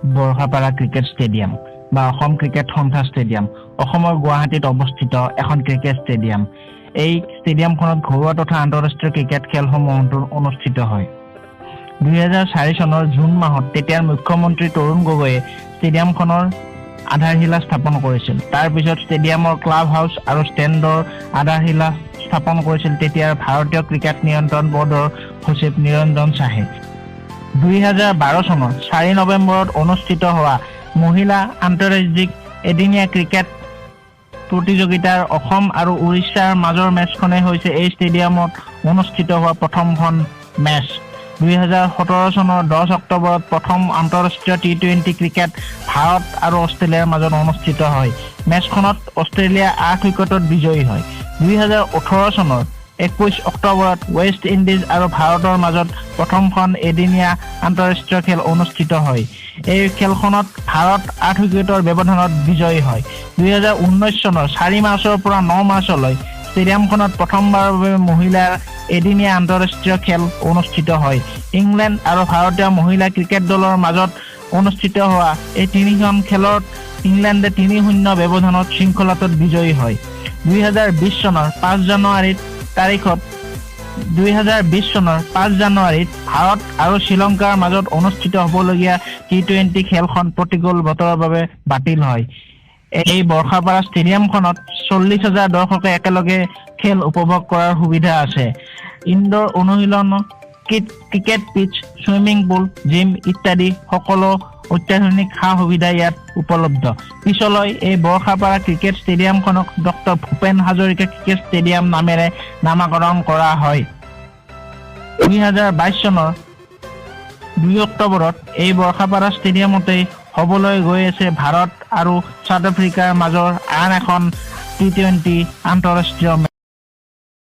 Barsapara cricket stadium বা Assam cricket সন্থা stadium অসমৰ গুৱাহাটীত অৱস্থিত এখন ক্ৰিকেট ষ্টেডিয়াম। এই ষ্টেডিয়ামখনত ঘৰুৱা তথা আন্তঃৰাষ্ট্ৰীয় ক্ৰিকেট খেলসমূহ অনুষ্ঠিত হয়। 2004 চনৰ জুন মাহত তেতিয়াৰ মুখ্যমন্ত্ৰী তৰুণ গগৈয়ে ষ্টেডিয়ামখনৰ আধাৰশিলা স্থাপন কৰিছিল। তাৰপিছত ষ্টেডিয়ামৰ ক্লাব হাউচ আৰু ষ্টেণ্ডৰ আধাৰশিলা স্থাপন কৰিছিল তেতিয়াৰ ভাৰতীয় ক্ৰিকেট নিয়ন্ত্ৰণ বৰ্ডৰ সচিব নিৰঞ্জন শ্বাহে। 2012 চনৰ 4 নৱেম্বৰত অনুষ্ঠিত হোৱা মহিলা আন্তঃৰাজ্যিক এদিনীয়া ক্ৰিকেট প্ৰতিযোগিতাৰ অসম আৰু উৰিষ্যাৰ মাজৰ মেচখনেই হৈছে এই ষ্টেডিয়ামত অনুষ্ঠিত হোৱা প্ৰথমখন মেচ। 2017 চনৰ 10 অক্টোবৰত প্ৰথম আন্তঃৰাষ্ট্ৰীয় টি-20 ক্ৰিকেট ভাৰত আৰু অষ্ট্ৰেলিয়াৰ মাজত অনুষ্ঠিত হয়। মেচখনত অষ্ট্ৰেলিয়া 8 উইকেটত বিজয়ী হয়। 2018 চনৰ 21 অক্টোবৰত ৱেষ্ট ইণ্ডিজ আৰু ভাৰতৰ মাজত প্ৰথমখন এদিনীয়া আন্তঃৰাষ্ট্ৰীয় খেল অনুষ্ঠিত হয়। এই খেলখনত ভাৰত 8 উইকেটৰ ব্যৱধানত বিজয়ী হয়। 2019 চনৰ 4 মাৰ্চৰ পৰা 9 মাৰ্চলৈ ষ্টেডিয়ামখনত প্ৰথমবাৰৰ বাবে মহিলাৰ এদিনীয়া আন্তঃৰাষ্ট্ৰীয় খেল অনুষ্ঠিত হয়। ইংলেণ্ড আৰু ভাৰতীয় মহিলা ক্ৰিকেট দলৰ মাজত অনুষ্ঠিত হোৱা এই তিনিখন খেলত ইংলেণ্ডে 3-0 ব্যৱধানত শৃংখলাটোত বিজয়ী হয়। 2020 চনৰ 5 জানুৱাৰীত তাৰিখত 2020 চনৰ 5 জানুৱাৰীত ভাৰত আৰু শ্ৰীলংকাৰ মাজত অনুষ্ঠিত হ'বলগীয়া টি-20 খেলখন প্ৰতিকূল বতৰৰ বাবে বাতিল হয়। এই বৰ্ষাপাৰা ষ্টেডিয়ামখনত 40,000 দৰ্শকে একেলগে খেল উপভোগ কৰাৰ সুবিধা আছে। ইনডোৰ অনুশীলন, cricket pitch, swimming pool, gym ইত্যাদি সকলো অত্যাধুনিক সা সুবিধা ইয়াত উপলব্ধ। পিছলৈ এই বৰ্ষাপাৰা ক্ৰিকেট ষ্টেডিয়ামখনক doctor Bhupen Hazarika cricket stadium নামেৰে নামাকৰণ কৰা হয়। 2022 চনৰ 2 অক্টোবৰত এই বৰ্ষাপাৰা ষ্টেডিয়ামতেই হ'বলৈ গৈ আছে ভাৰত আৰু চাউথ আফ্ৰিকাৰ মাজৰ আন এখন টি-20 আন্তঃৰাষ্ট্ৰীয় মেচ।